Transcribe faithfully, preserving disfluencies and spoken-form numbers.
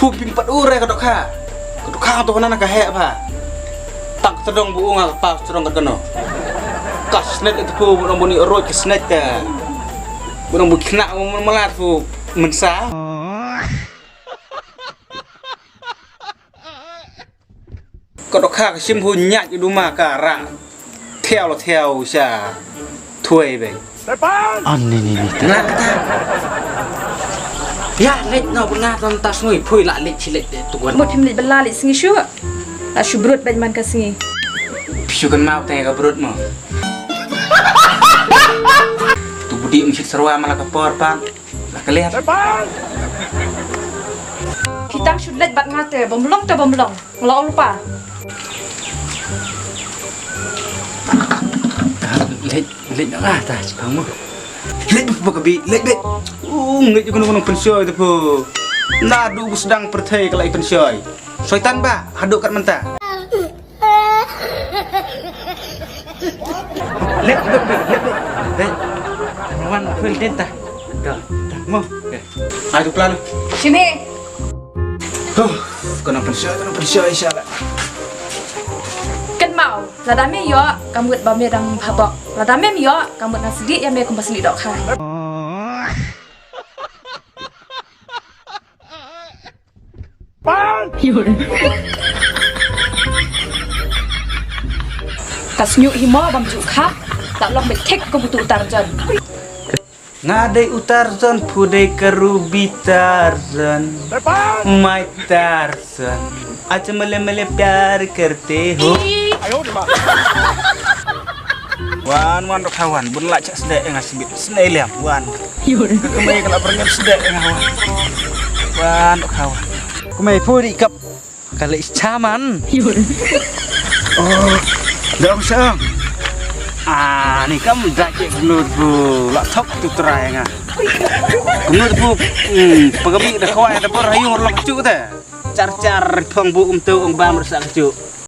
Pu pim pat u re ka dokha. Ka dokha to kana ka he ba. Tak tedong bu u nga ka pa tedong ka kano. Ka snet itu pu bu nong bu ni roi ka snet ka. Bu nong bu kena bu melat pu mensa. Ka dokha ka shim hu nyat i duma ka ra. Thiaw la thiaw sha. Thuai be. An ni ni ni. Na kata. Ya lek no buna tan tas ngui phui la lek chi lek de tu wan. Mut phim lek bela lek sngi shu. La shu brut bad man ka sngi. Shu kan mau tang ka brut mo. Tu budi mshit sarwa mala ka por pan. La ka liat. Ki tang shu lek bad nga te bom long te bom long. Nga la ol pa. Lek lek na ta chipang mo. Lek ba ka bi lek bet. U ngit ko no no pensoi te po. Na du bu sedang perthei ka lai pensoi. Soitan ba haduk kat menta. Lek lek lek lek. Lek. Wan ko den ta. Dah dah mo. Ai tu plan. Sini. Huh, kena pensoi kena pensoi shala. Kynmaw, lada me ïoh ka mut ba me dang bhabok. Lada mem ïoh ka mut nga sdieh ïa me kumba sdieh dokha. Ka sniuh hi mo bam ju kha. Tak long beit thik kum utu u Tarzan. Nga dei u Tarzan phu dei ka Ruby Tarzan. My Tarzan. Acha male male pyar karte ho. Wan wan dokha wan bun la chak sdek nga sbit sdek liam wan. Ka kemai ka la perngem sdek nga wan. Wan dokha wan. Kemai phu di kap. Ka leh chaman. Oh, dong sang. Ah, ni kam da ke gnut bu la thok tu trai nga. Gnut bu, hmm, pagabi da khawai da bor hayu lok chu te. Char char phong bu um tu um bam rasa chu.